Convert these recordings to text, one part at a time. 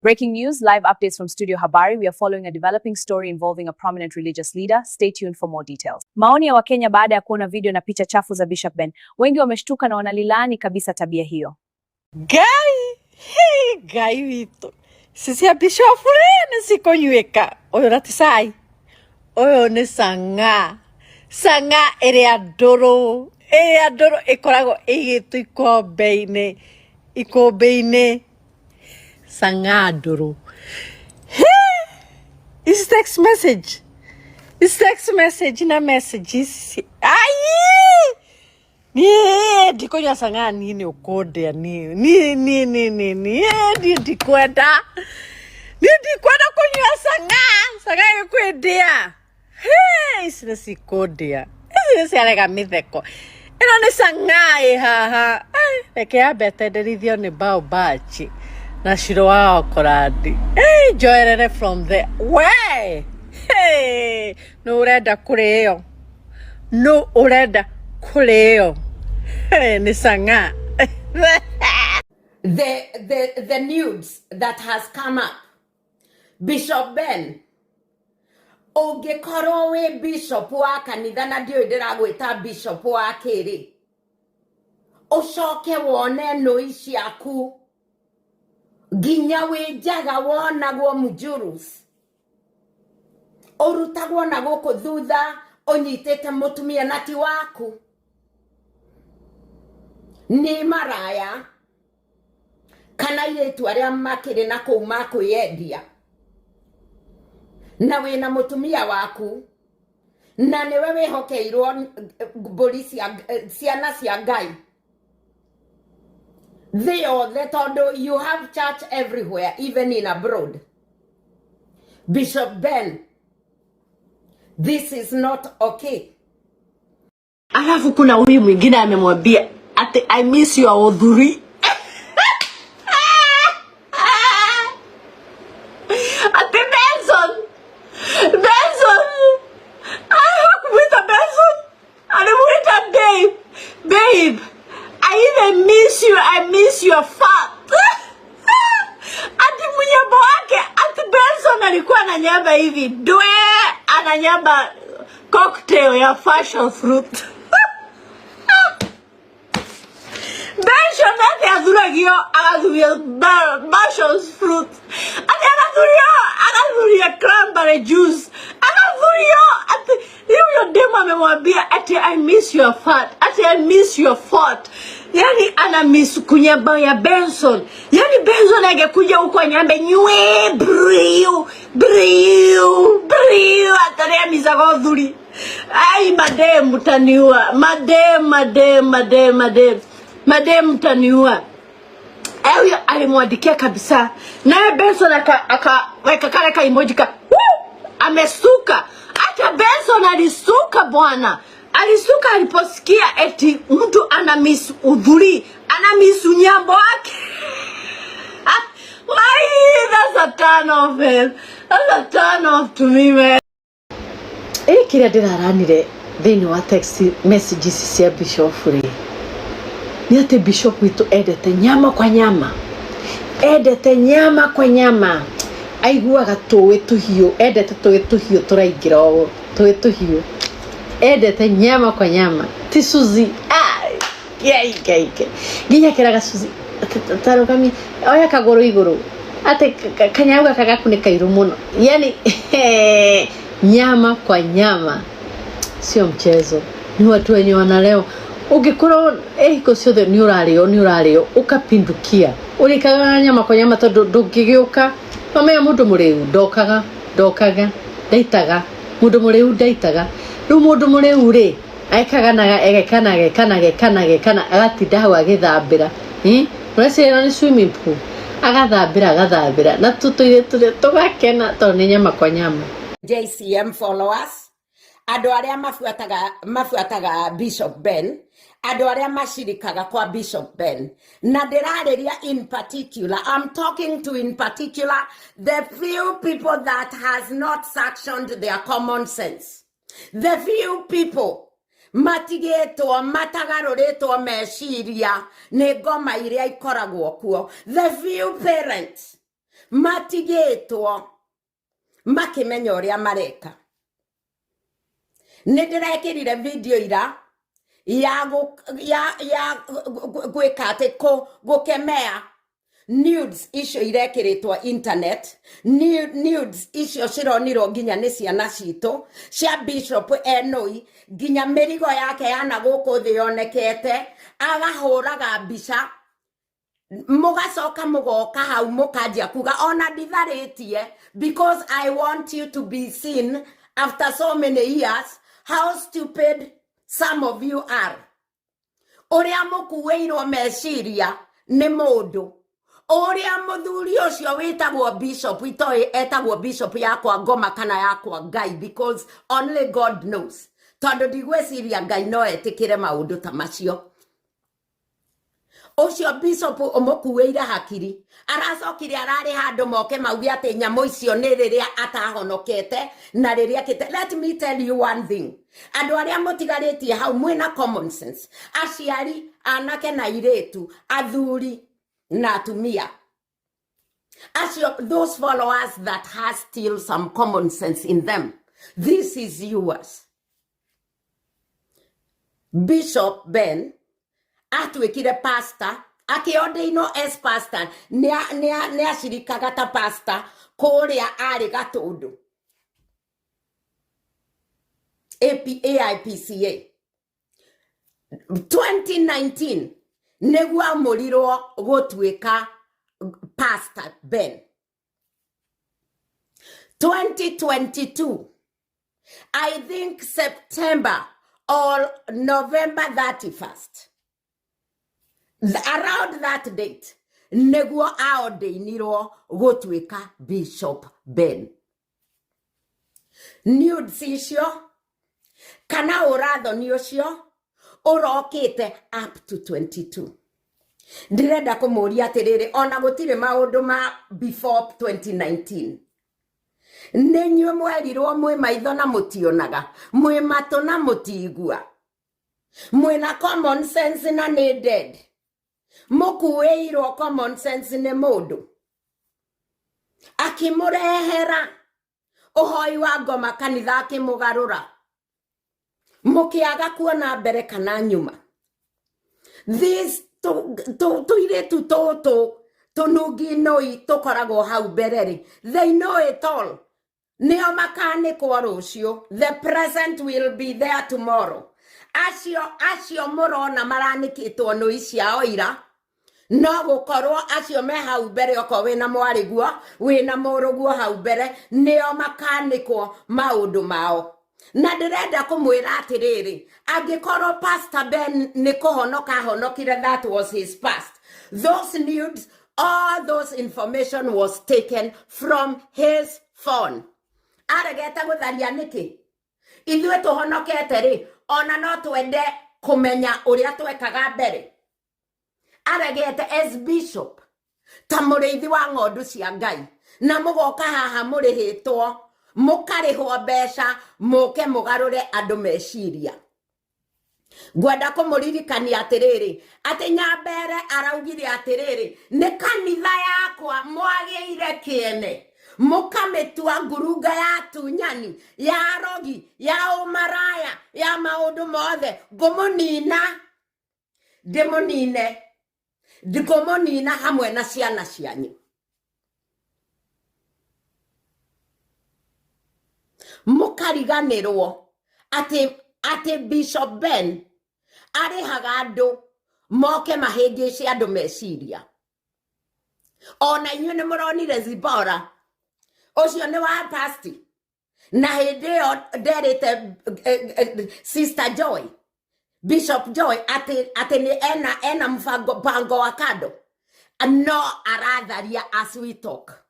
Breaking news, live updates from Studio Habari. We are following a developing story involving a prominent religious leader. Stay tuned for more details. Maoni ya Wakenya baada ya kuona video na picha chafu za Bishop Ben. Wengi wameshtuka na wanalilaani kabisa tabia hiyo. Ngai hĩ, Ngai witũ, ici cia Bishop rĩ nĩ cikũnyuĩka. Ũyũ na ti cai, ũyũ nĩ cang'a, cang'a ĩrĩa ndũrũ, ĩrĩa ndũrũ ĩkoragwo ĩigĩtwo ikombe-inĩ, ikũmbĩ-inĩ, cang'a ndũrũ. Ici text message, ici text message na message ici, ai niĩ ndikũnyua cang'a, niĩ nĩ ũkũndĩa, niĩ niĩ niĩ niĩ niĩ niĩ niĩ ndikwenda, niĩ ndikwenda kũnyua cang'a, cang'a ĩkwĩndĩa. Hĩ, ici nĩ cikũndĩa, ici nĩ ciarega mĩtheko. Ĩno nĩ cang'a ĩ haha. Eh, reke yambe ĩtenderithio nĩ bao bachi na ciro wa okorandi. Eh, njoerere from there we. Hey, nũ ũrenda kũrĩo, nũ ũrenda kũrĩo? Hey, nĩ cang'a. The nudes that has come up. Bishop Ben, ũngĩkorwo wĩ bishop wa kanitha na ndiũĩ ndĩragwĩta bishop wa kĩrĩ, ũcoke wone nũi ciaku nginya wĩ njaga wonagwo mjurus, ũrutagwo na gũkũ thutha ũnyitĩte mũtumia na ti waku, nĩ maraya kana airĩtu arĩa makĩrĩ na kũu makwĩyendia, na wĩna mũtumia waku na nĩwe wĩhokeirwo mbũri cia ciana cia Ngai thĩ yothe, tondũ you have church everywhere, even in abroad. Bishop Ben, this is not okay. Alafu kuna huyu mwingine amemwambia ati, "I miss your udhuri." Ati Benson, Benson, hakumwita Benson, alimuita babe. "Babe, I even miss you, I miss your fat." Ati mnyambo wake, ati Benson alikuwa ananyamba hivi dwe, ananyamba cocktail ya passion fruit. Benson ati athuragio, agathurio passion fruit, ati agathurio, agathurio cranberry juice, agathurio. Ati huyo demu amemwambia ati, "I miss your fat," ati, "I miss your fat." Yani ana miss kunyamba ya Benson. Yani Benson angekuja huko anyambe nywe briu briu briu, ataria mizago thuri. Ai, madem mtaniua, madem, madem, madem, madem, madem mtaniua. Eh, huyo alimwandikia kabisa, naye Benson akaweka kale ka emoji ka woo, amesuka. Hata Benson alisuka bwana, alisuka aliposikia eti mtu ana miss udhuri, ana miss unyambo wake. My, that's a turn off, man. That's a turn off to me, man. Ĩ, kĩrĩa ndĩraranire thĩinĩ wa text messages cia Bishop rĩ, nĩ atĩ Bishop witũ endete nyama kwa nyama, endete nyama kwa nyama, aiguaga tũĩ tũhiũ, endete tũĩ tũhiũ tũraingĩra ũũ, tũĩ tũhiũ, endete nyama kwa nyama, ti Suzi. Ah, ngai ngai ngai, nginya kĩraga Suzi tarũgamie oya kagũrũ igũrũ, atĩ kanyau gaka gaku nĩ kairũ mũno. Yani nyama kwa nyama sio mchezo, ni watu wenye wanaleo. Ũngĩkorwo ĩ hingo ciothe nĩ ũrarĩo, nĩ ũrarĩo ũkapindukia, ũrĩkaga nyama kwa nyama, tondũ ndũngĩgĩũka mamenya mũndũ mũrĩu ndokaga, ndokaga, ndaitaga, mũndũ mũrĩu ndaitaga. Rĩu mũndũ mũrĩu rĩ, ekaga na egeka na ageka na ageka na ageka na agatinda hau agĩthambĩra. Ũreciria ĩno nĩ swimming pool? Agathambĩra, agathambĩra na tũtũire tũrĩa tũgakena tondũ nĩ nyama kwa nyama. JCM followers, andũ arĩa mabuataga Bishop Ben, andũ arĩa macirikaga kwa Bishop Ben, na ndĩrarĩria in particular, I'm talking to in particular the few people that has not sanctioned their common sense, the few people matigĩtwo matagarũrĩtwo meciria nĩ ngoma iria ikoragwo kuo, the few parents. Matigĩtwo makĩmenya ũrĩa mareka. Nĩ ndĩrekĩrire video ira ya ya gwĩka atĩ gũkemea nudes icio irekĩrĩtwo internet, nudes icio cironirwo nginya nĩ ciana citũ cia Bishop Enoi, nginya mĩrigo yake yana gũkũ thĩ yonekete agahũraga mbica. Mũgacoka mũgoka hau mũkanjia kuga ona nditharĩtie, because I want you to be seen after so many years how stupid some of you are. Ũrĩa mũkuĩirwo meciria nĩ mũndũ ũrĩa mũthuri ũcio wĩtagwo bishop, itoĩ etagwo bishop yakwa ngoma kana yakwa Ngai, because only God knows, tondũ ndigwĩciria Ngai no etĩkĩre maũndũ ta macio. Ũcio bishop ũmũkuĩire hakiri aracokire ararĩ handũ moke mauge atĩ nyamũ icio nĩ rĩrĩa atahonokete na rĩrĩa kĩte. Let me tell you one thing, andũ arĩa mũtigarĩtie hau mwĩna common sense, aciari, anake na airĩtu, athuri na atumia acio, those followers that has still some common sense in them, this is yours. Bishop Ben atuĩkire pastor, akĩordainwo as pastor, nĩ acirikaga ta pastor kũrĩa arĩ Gatũndũ AP, AIPCA 2019 nĩguo amũrirwo gũtuĩka Pastor Ben. 2022, I think September or November 31st, around that date nĩguo aordainirwo gũtuĩka Bishop Ben. Nudes icio kana ũrathoni ũcio ũrokĩte up to 22. Ndĩrenda kũmũria atĩrĩrĩ, ona gũtirĩ maũndũ ma before 2019, nĩ inyuĩ mwerirwo mwĩ maitho na mũtionaga, mwĩ matũ na mũtigua, mwĩna common sense na nĩ dead, mũkuĩirwo common sense nĩ mũndũ akĩmũrehera ũhoi wa ngoma kanitha, akĩmũgarũra, mũkĩaga kuona mbere kana nyuma. This tũirĩtu tũtũ tũnungi nũi tũkoragwo hau mbere rĩ, they know it all. Nĩo makanĩkwo rũciũ. The present will be there tomorrow. Acio mũrona maranĩkĩtwo nũi ciao ira, no gũkorwo acio me hau mbere, okorwo wĩna mwarĩguo, wĩna mũrũguo hau mbere, nĩo makanĩkwo maũndũ mao. Na ndĩrenda kũmwĩra atĩrĩrĩ, angĩkorwo Pastor Ben nĩ kũhonoka ahonokire, that was his past. Those nudes, all those information was taken from his phone. Aregete gũtharia nĩkĩ? Ithuĩ tũhonokete rĩ, ona no twende kũmenya ũrĩa twekaga mbere. Aregete as bishop ta mũrĩithi wa ng'ondu cia Ngai, na mũgoka haha mũrĩhĩtwo, mũkarĩhwo mbeca mũke mũgarũre andũ meciria. Ngwenda kũmũririkania atĩrĩrĩ, atĩ Nyambere araugire atĩrĩrĩ, nĩ kanitha yakwa mwagĩire kĩene, mũkamĩtua ngurunga ya tunyani, ya rogi, ya ũmaraya, ya maũndũ mothe. Ngũmũnina, ndĩmũnine, ngũmũnina hamwe na ciana cianyu. Mũkariganĩrwo atĩ Bishop Ben arĩhaga andũ moke mahĩngĩce andũ meciria. Ona inyuĩ nĩ mũronire Zibora ũcio nĩ wa pasti, na hĩndĩ ĩyo nderĩte Sister Joy, Bishop Joy, atĩ nĩ ena mpango wa kando, no aratharia as we talk,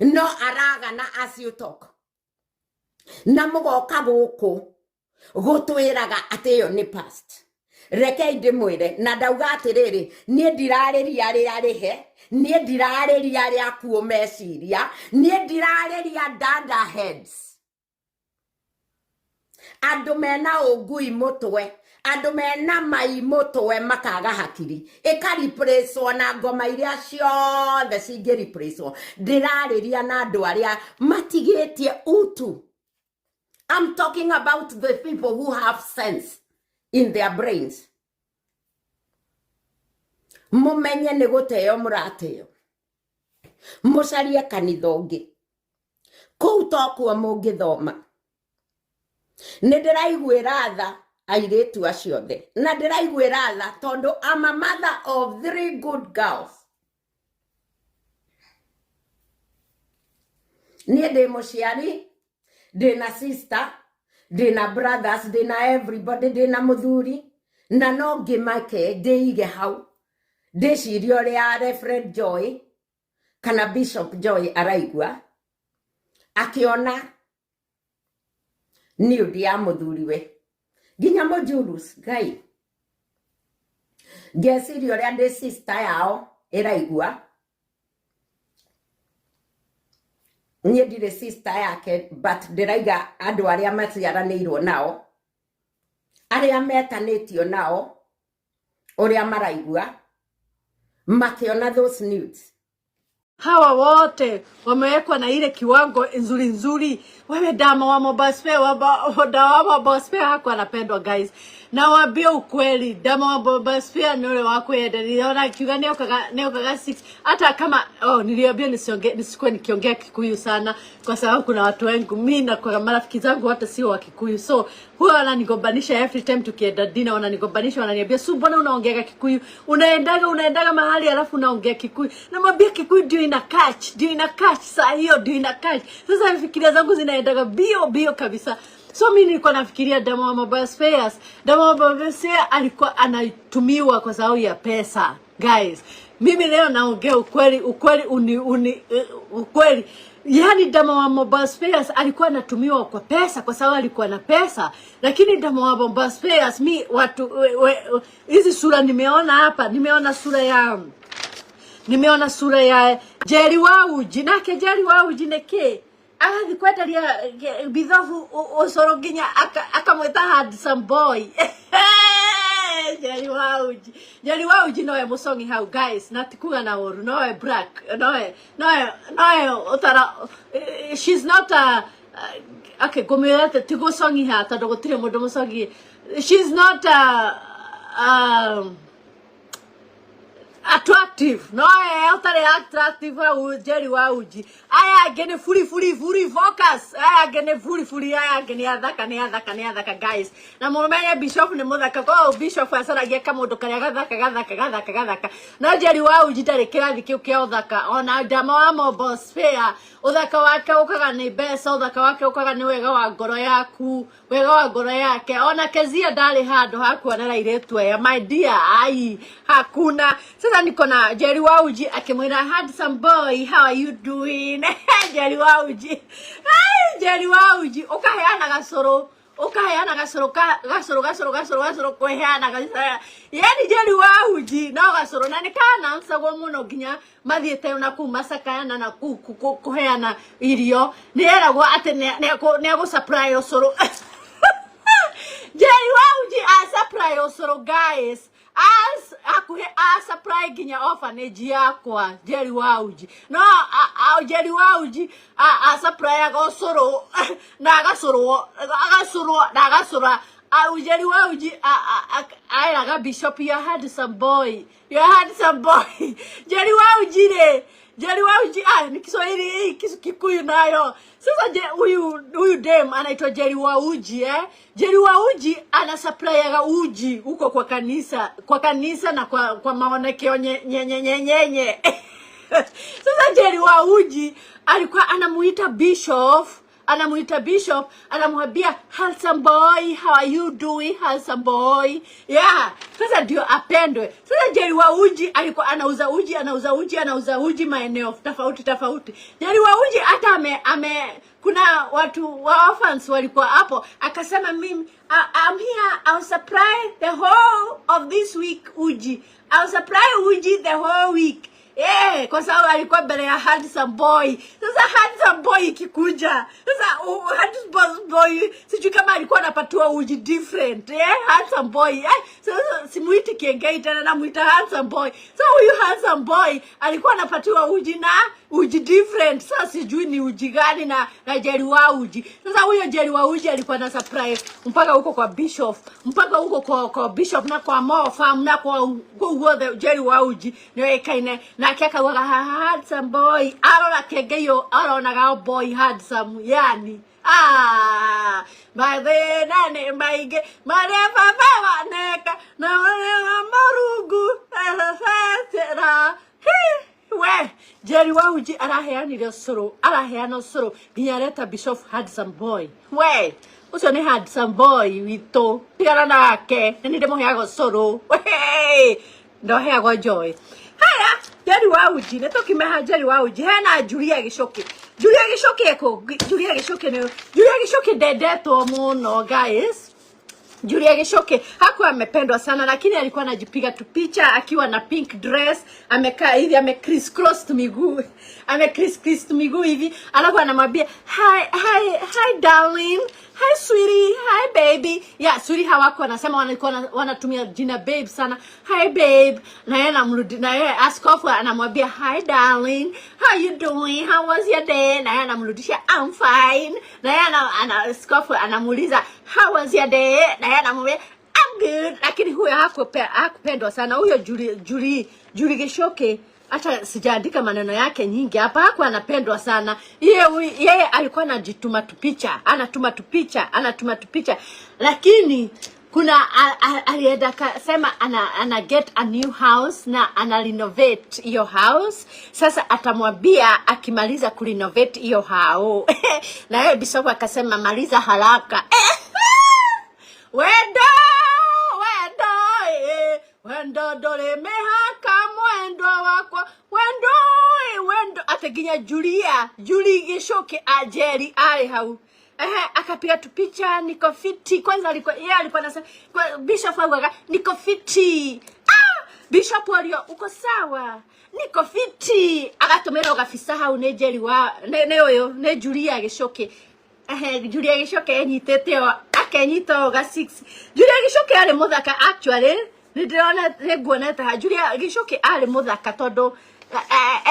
no aragana as you talk, na mũgoka gũkũ gũtwĩraga atĩ ĩyo nĩ past. Rekei ndĩmwĩre, na ndauga atĩrĩrĩ, niĩ ndirarĩria arĩa arĩhe, niĩ ndirarĩria arĩa akuũ meciria, niĩ ndirarĩria dada heads. Andũ mena ũngui mũtwe, andũ mena mai mũtwe makaga hakiri, ĩka-replacewo na ngoma iria ciothe cingĩ-replacewo. Ndĩrarĩria na andũ arĩa matigĩtie utu. I'm talking about the people who have sense in their brains. Mumenye nĩ gũteo mũrateo, mũcarie kanitha ũngĩ, kũu tokuo mũngĩthoma. Nĩ ndĩraiguĩra tha airĩtu acio othe, na ndĩraiguĩra tha tondũ I'm a mother of three good girls. Niĩ ndĩ mũciari, ndĩna sister, ndĩna brothers, ndĩna everybody, ndĩna mũthuri, na no ngĩmake ndĩige hau ndĩcirie ũrĩa Reverend Joy kana Bishop Joy araigua akĩona nude ya mũthuriwe nginya mũjurus. Ngai, ngeciria ũrĩa ndĩ sister yao ĩraigua. Niĩ ndirĩ sister yake, but ndĩraiga andũ arĩa maciaranĩirwo nao, arĩa metanĩtio nao, ũrĩa maraigua makĩona those nudes. Hawa wote wamewekwa na ile kiwango nzuri nzuri. Wewe Dama wa Mobaspe, Dama wa Mobaspe hakuwa anapendwa, guys. Na waambie ukweli, Dama wa Mobaspe ni ule wa kwenda. Niliona akiuga niokaga 6 hata kama, oh, niliambia nisionge, nisikuwe nikiongea Kikuyu sana kwa sababu kuna watu wengi, mimi na kwa marafiki zangu wote sio wa Kikuyu, so huwa wananigombanisha every time tukienda dinner, wananigombanisha, wananiambia, "Su, mbona unaongea Kikuyu? Unaendaga mahali alafu unaongea Kikuyu." Namwambia Kikuyu ndio ina catch, ndio ina catch saa hiyo, ndio ina catch. Sasa fikiria zangu zinaendaga bio bio kabisa. So mi nilikuwa nafikiria Dama wa Mobile Spares, Dama wa Mobile Spares alikuwa anatumiwa kwa sababu ya pesa. Guys, mimi leo naongea ukweli, ukweli uni, uni, ukweli. Yaani Dama wa Mobile Spares alikuwa anatumiwa kwa pesa kwa sababu alikuwa na pesa, lakini Dama wa Mobile Spares, mi watu hizi sura nimeona hapa, nimeona sura ya Jerry wa uji, nake Jerry wa uji nĩkĩ agathiĩ kwenderia bithobu ũcũrũ nginya akamwĩta handsome boy? Jerry wa uji, Jerry wa uji nowe mũcongi hau, guys, na tikuga na ũru, nowe black, nowe ũtara, she's not a, okay, ngũmwĩra atĩ ti gũcong'iha tondũ gũtirĩ mũndũ mũcongi. She's not a, attractive, no utarĩ attractive hau, Jerry wa uji. Aya angĩ nĩ furi furi furi focus, aya angĩ nĩ furi furi, aya angĩ nĩ athaka, nĩ athaka, nĩ athaka, guys. Na mũmenye Bishop nĩ mũthaka, koguo Bishop acaragia kamũndũ karĩa gathaka gathaka gathaka gathaka, no Jerry wa uji ndarĩ kĩrathi kĩu kĩa ũthaka. Ona Dama wa Mobile Spare, ũthaka wake ũkaga nĩ mbeca, ũthaka wake ũkaga nĩ wega wa ngoro yaku, wega wa ngoro yake. Ona Kezia ndarĩ handũ ha kuonera airĩtu aya, my dear, ai, hakuna. Sasa niko na Jerry wa uji akimwĩra, "Handsome boy, how are you doing?" Jerry wa uji, ai, Jerry wa uji ũkaheana gacũrũ, ũkaheana gacũrũ, gacũrũ, gacũrũ, gacũrũ, gacũrũ, kũheana gacũrũ, yani Jerry wa uji no gacũrũ, na nĩ kanansagwo mũno nginya mathiĩte na kũu macakayana na kũu kũheana irio, nĩ eragwo atĩ nĩ egũ supply ũcũrũ. Jerry wa uji a supply ũcũrũ, guys, as hakuhĩ a supply nginya orphanage yakwa. Jerry wa uji no Jerry wa uji a supplyaga ũcũrũ na agacũrwo, agacũrwo na agacũra. Jerry wa uji aeraga Bishop, "You are handsome boy, you are handsome boy." Jerry wa uji rĩ, Jerry wa uji, ah, ni Kiswahili hii, Kikuyu nayo. Sasa je, huyu dem anaitwa Jerry wa uji, eh? Jerry wa uji ana supplyaga uji huko kwa kanisa na kwa maonekeo nye nye nye nye nye nye. Sasa Jerry wa uji alikuwa anamuita Bishop, anamuita Bishop, anamwambia, "Handsome boy, how are you doing, handsome boy?" Yeah, sasa ndio apendwe. Sasa Jerry wa uji alikuwa anauza uji, anauza uji, anauza uji maeneo tofauti tofauti. Jerry wa uji hata ame kuna watu wa orphans walikuwa hapo, akasema, "Mimi I'm here, I'll supply the whole of this week uji, I'll supply uji the whole week." Yeah, kwa sababu alikuwa mbele ya handsome boy. Sasa Sasa handsome boy ikikuja sasa, handsome boy sijui kama alikuwa anapatiwa uji different, eh? Handsome boy, eh? Sasa simuiti Kiengei tena, namuita handsome boy. So huyu handsome boy alikuwa anapatiwa uji na uji different. Sasa sijui ni uji gani na Jerry wa uji. Sasa huyo Jerry wa uji alikuwa na surprise mpaka huko kwa bishop, mpaka huko kwa bishop na kwa Mo Farm na kwa guothe. Jerry wa uji nĩoĩkaine nake, akaugaga, "Handsome boy." Arora Kengei aronaga boy handsome, yani ah, mathĩna nĩ maingĩ marĩa baba waneka na ũrĩa Mũrungu ececera. We Jerry wa uji araheanire ũcũrũ, araheana ũcũrũ nginya areta bishop handsome boy. We ũcio nĩ handsome boy witũ, tigana nake, nĩ ndĩmũheaga ũcũrũ. We ndoheagwo joy. Haya, Jerry wa uji nĩ tũkimeha. Jerry wa uji hena Julia Gichuki. Julia Gichuki eko. Julia Gichuki nĩ Julia Gichuki ndendetwo mũno, guys. Julia Gichoke hakuwa amependwa sana, lakini alikuwa anajipiga tu picha akiwa na pink dress, amekaa hivi, ame criss cross miguu, ame criss cross miguu hivi, alafu anamwambia, "Hi, hi, hi darling, hi sweetie, hi baby." Yeah, sweetie hawako wanasema, walikuwa wanatumia jina babe sana. "Hi babe." Na yeye anamrudi, na yeye askofu anamwambia, "Hi darling, how you doing? How was your day?" Na yeye anamrudisha, "I'm fine." Na yeye askofu anamuuliza, "How was your day?" Na yeye anamwambia, "I'm good." Lakini huyo hakupendwa sana huyo Julie Gichoke. Hata sijaandika maneno yake nyingi hapa. Hakuwa anapendwa sana yeye. Alikuwa anajituma tupicha, anatuma tupicha, anatuma tupicha, lakini kuna alienda kasema ana get a new house na ana renovate hiyo house. Sasa atamwambia akimaliza kurenovate hiyo house, na yeye bishop akasema, "Maliza haraka." Wendo, wendo, eh, wendo ndũrĩ mĩhaka, mwendo wakwa, wendo, eh, wendo atĩ nginya Julia, Julie Gichuki Anjeri arĩ hau. Ehe, akapiga tupicha, "Niko fiti." Kwanza alikuwa, yeye alikuwa anasema bishop augaga, "Niko fiti." Ah, bishop alio, "Uko sawa?" "Niko fiti." Agatũmĩrwo gabisa hau nĩ Njeri wa nĩ ũyũ nĩ Julia Gichuki. Ehe, Julia Gichuki enyitĩte o akenyita o ga 6. Julia Gichuki arĩ mũthaka actually, nĩ ndĩrona, nĩ nguonete ha Julia Gichuki arĩ mũthaka tondũ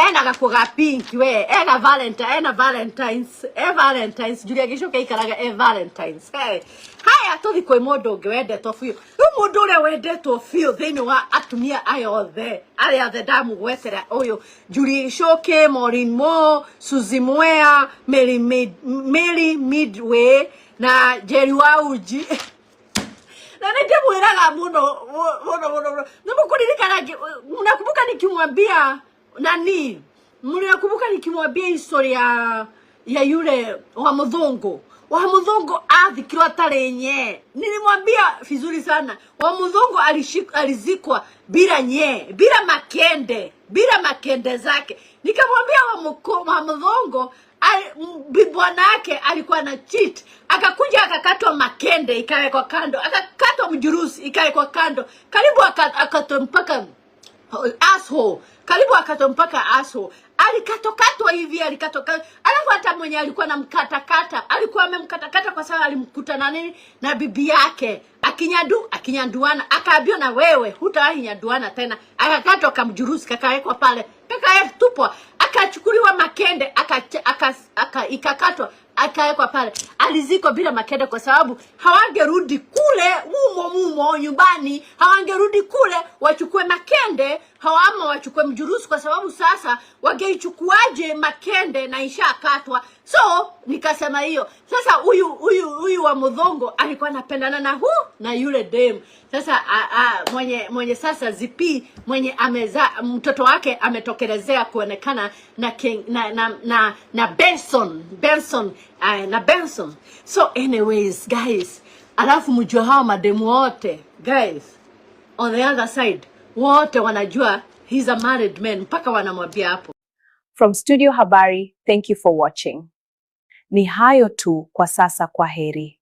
ena gakuo ga pink, we ena Valentine, ena Valentines, e Valentines. Julia Gichuki aikaraga e Valentines. Hey. Haya, tũthi kwĩ mũndũ ũngĩ wendetwo biũ. Rĩu mũndũ ũrĩa wendetwo biũ thĩinĩ wa atumia aya othe, arĩa othe ndamũgwetera, ũyũ Julie Gichuki, Maureen Mo, Suzy Mwea, Mary Midway na Jerry wa uji, na nĩndĩmwĩraga mũno mũno mũno mũno. Nĩmũkũririkana, mnakumbuka nikimwambia nani, mnakumbuka nikimwambia historia ya yule wa mũthũngũ? Wa mũthũngũ athikirwo atarĩ nye. Nilimwambia vizuri sana, wa mũthũngũ alizikwa bila nye, bila makende, bila makende zake. Nikamwambia wa mũthũngũ bwana yake alikuwa na cheat, akakuja akakatwa makende ikawekwa kando, akakatwa mjurusi ikawekwa kando, karibu akatwa mpaka asshole, karibu akatwa mpaka asshole. Alikatokatwa hivi, alikatoka. Alafu hata mwenye alikuwa namkatakata alikuwa amemkatakata kwa sababu alimkuta na nini, na bibi yake akinyanduana. Akaambiwa, "Na wewe hutawahi nyanduana tena." Akakatwa kamjurusi, kakawekwa pale, kakatupwa, akachukuliwa makende, ikakatwa, akawekwa pale. Alizikwa bila makende kwa sababu hawangerudi kule mumo mumo nyumbani, hawangerudi kule wachukue makende hawama wachukue mjurusi, kwa sababu sasa wangeichukuaje makende na ishakatwa? So nikasema hiyo sasa, huyu wa mudhongo alikuwa anapendana na hu na yule dem. Sasa mwenye sasa zipi mwenye ameza mtoto wake ametokelezea kuonekana na King, na Benson, na Benson. So anyways guys, alafu mjue hawa mademu wote, guys, on the other side wote wanajua he's a married man, mpaka wanamwambia hapo. From Studio Habari, thank you for watching. Ni hayo tu kwa sasa, kwa heri.